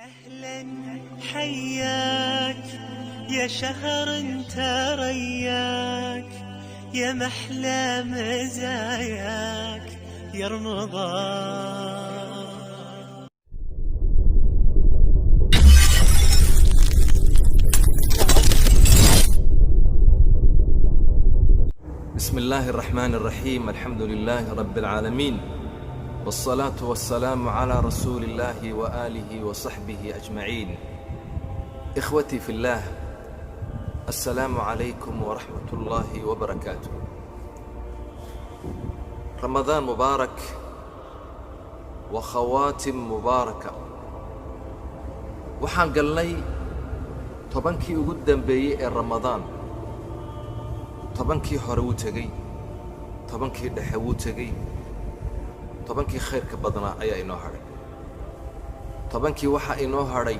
أهلا حياك يا شهر انت رياك، يا محلى مزاياك يا رمضان. بسم الله الرحمن الرحيم، الحمد لله رب العالمين، والصلاة والسلام على رسول الله وآله وصحبه أجمعين. إخوتي في الله، السلام عليكم ورحمة الله وبركاته. رمضان مبارك وخواتم مباركة. Waxaan galnay 10kii ugu dambeeyey ee Ramadaan. 10kii hore wuu tegey, 10kii dhexe wuu tegey, 10kii khayrka badnaa ayaa inoo hadhay. 10kii waxaa inoo hadhay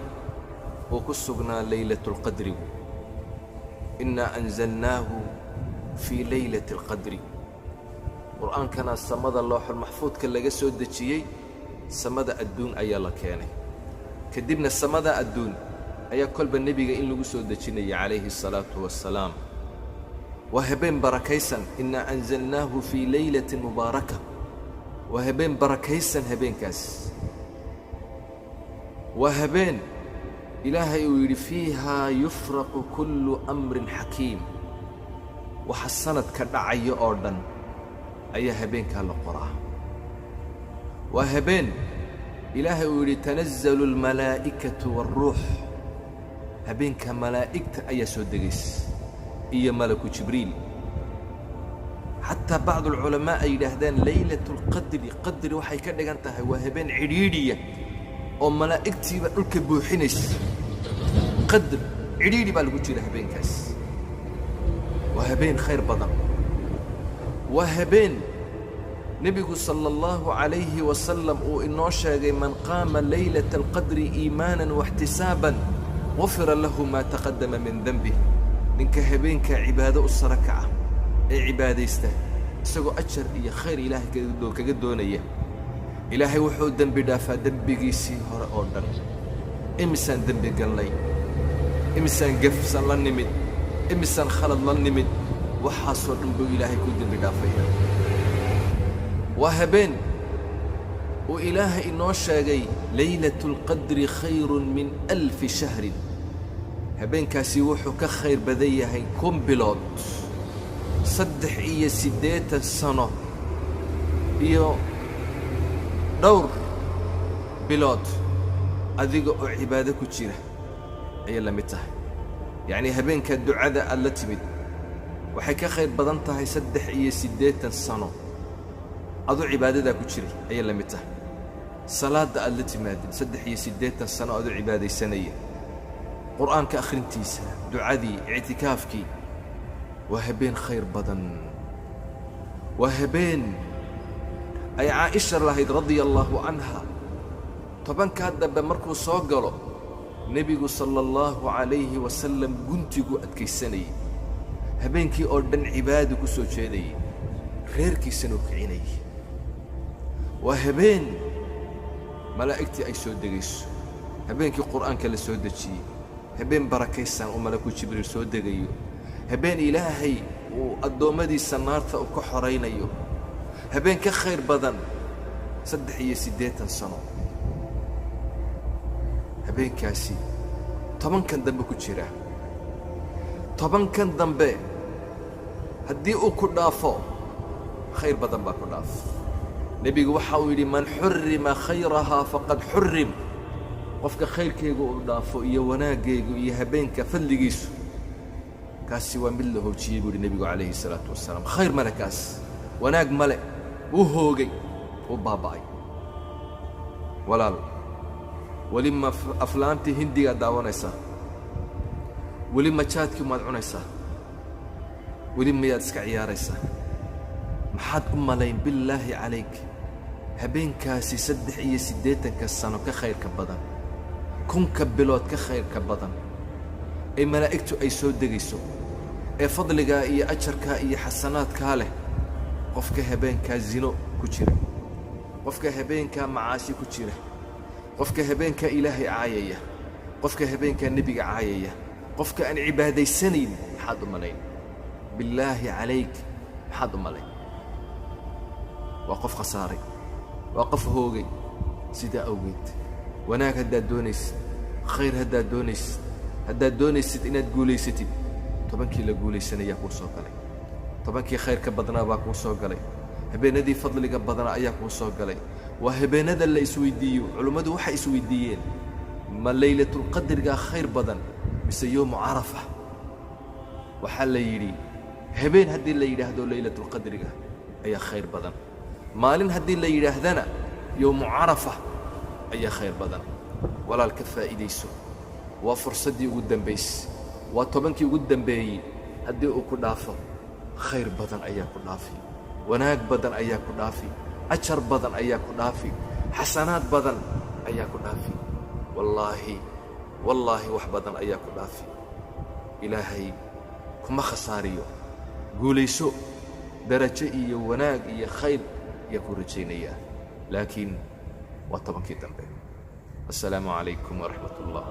uu ku sugnaa Leylatulqadrigu. Innaa anzalnaahu fii leylati alqadri. Qur'aankana samada looxul maxfuudka laga soo dejiyey, samada adduun ayaa la keenay. Kadibna samada adduun ayaa kolba nebiga in lagu soo dejinaya, calayhi asalaatu wassalaam. Waa habeen barakaysan. Innaa anzalnaahu fii leylatin mubaaraka. Waa habeen barakaysan habeenkaas. Waa habeen Ilaahay uu yidhi: fiihaa yufraqu kullu amrin xakiim. Waxa sanadka dhacaya oo dhan ayaa habeenkaa la qoraa. Waa habeen Ilaahay uu yidhi: tanazzalu almalaa'ikatu waalruux. Habeenka malaa'igta ayaa soo degaysa iyo malaku Jibriil. Xataa bacdu alculamaa ay yidhaahdaan Leylatu lqadri, qadri waxay ka dhigan tahay waa habeen cidhiidhiya oo malaa'igtiiba dhulka buuxinaysa. Qadr cidhiidhi baa lagu jira habeenkaas. Waa habeen khayr badan. Waa habeen nebigu sala allahu calayhi wasalam uu inoo sheegay: man qaama leylata alqadri iimaanan waxtisaaban, gufira lahu maa taqaddama min denbih. Ninka habeenkaa cibaado u sara kaca ee cibaadaysta, isagoo ajar iyo khayr Ilaahay kaga doonaya, Ilaahay wuxuu dembi dhaafaa dembigiisii hore oo dhan. Imisaan dembi galnay? Imisaan gefsan la nimid? Imisaan khalad la nimid? Waxaasoo dhan buu Ilaahay ku dembi dhaafaya. Waa habeen uu Ilaahay inoo sheegay: leylatu alqadri khayrun min alfi shahrin. Habeenkaasi wuxuu ka khayr badan yahay 1000 bilood, 83 sano iyo dhowr bilood adiga oo cibaado ku jira ayay la mid tahay. Yacnii habeenka ducada aad la timid waxay ka khayr badan tahay 83 sano aduu cibaadadaa ku jiray ayay la mid tahay. Salaadda aad la timaadid, 83 sano aduu cibaadaysanaya, Qur'aanka akhrintiisa, ducadii, ictikaafkii. Waa habeen khayr badan. Waa habeen ay Caa'isha lahayd, radia allaahu canha: 10kaa dambe markuu soo galo, nebigu sala allahu calayhi wasalam guntiguu adkaysanayay, habeenkii oo dhan cibaadu ku soo jeedayay, reerkiisana u kicinayay. Waa habeen malaa'igtii ay soo degayso, habeenkii Qur'aanka la soo dejiyey, habeen barakaysan uu malaku Jibriil soo degayo, habeen Ilaahay uu addoommadiisa naarta uu ka xoraynayo, habeen ka khayr badan 83 sano. Habeenkaasi 10kan dambe ku jira. 10kan dambe haddii uu ku dhaafo, khayr badan baa ku dhaaf. Nebigu waxa uu yidhi: man xurrima khayrahaa faqad xurrim. Qofka khayrkaygu uu dhaafo iyo wanaaggaygu iyo habeenka fadligiisu, kaasi waa mid la hoojiyey, buu yidhi nebigu calayhi salaatu wasalaam. Khayr male kaas, wanaag male, wuu hoogay, wuu baaba'ay. Walaal, weli ma aflaamtii Hindigaad daawanaysaa? Weli ma jaadkii maad cunaysaa? Weli mayaad iska ciyaaraysaa? Maxaad u malayn, billaahi calayk, habeenkaasi 83ka sano ka khayrka badan, 1000ka bilood ka khayrka badan, ee malaa'igtu ay soo degayso, ee fadligaa iyo ajarkaa iyo xasanaadkaa leh? Qofka habeenkaa zino ku jira, qofka habeenkaa macaasi ku jira. Qofka habeenkaa Ilaahay caayaya, qofka habeenkaa Nebiga caayaya, qofka aan cibaadaysanayn, maxaad u malayn? Billaahi calayk, maxaad u malayn? Waa qof khasaaray, waa qof hoogay. Sidaa awgeed, wanaag haddaad doonaysid, khayr haddaad doonaysid, haddaad doonaysid inaad guulaysatid, 10kii la guulaysanayaa kuu soo galay, 10kii khayrka badnaa baa kuu soo galay, habeenadii fadliga badnaa ayaa kuu soo galay. Waa habeenada la isweydiiyo. Culimmadu waxay isweydiiyeen: ma Laylatulqadrigaa khayr badan mise yowmu Carafa? Waxaa la yidhi, habeen haddii la yidhaahdo, Laylatulqadriga ayaa khayr badan. Maalin haddii la yidhaahdana, yowmu Carafa ayaa khayr badan. Walaal, ka faa'iidayso. Waa fursaddii ugu dambaysay, waa 10kii ugu dambeeyey. Haddii uu ku dhaafo, khayr badan ayaa ku dhaafi, wanaag badan ayaa ku dhaafi, ajar badan ayaa ku dhaafi, xasanaad badan ayaa ku dhaafi. Wallaahi, wallaahi, wax badan ayaa ku dhaafi. Ilaahay kuma khasaariyo. Guulayso, darajo iyo wanaag iyo khayr ayaa ku rajaynayaa, laakiin waa 10kii dambe. Assalaamu calaykum waraxmat ullah.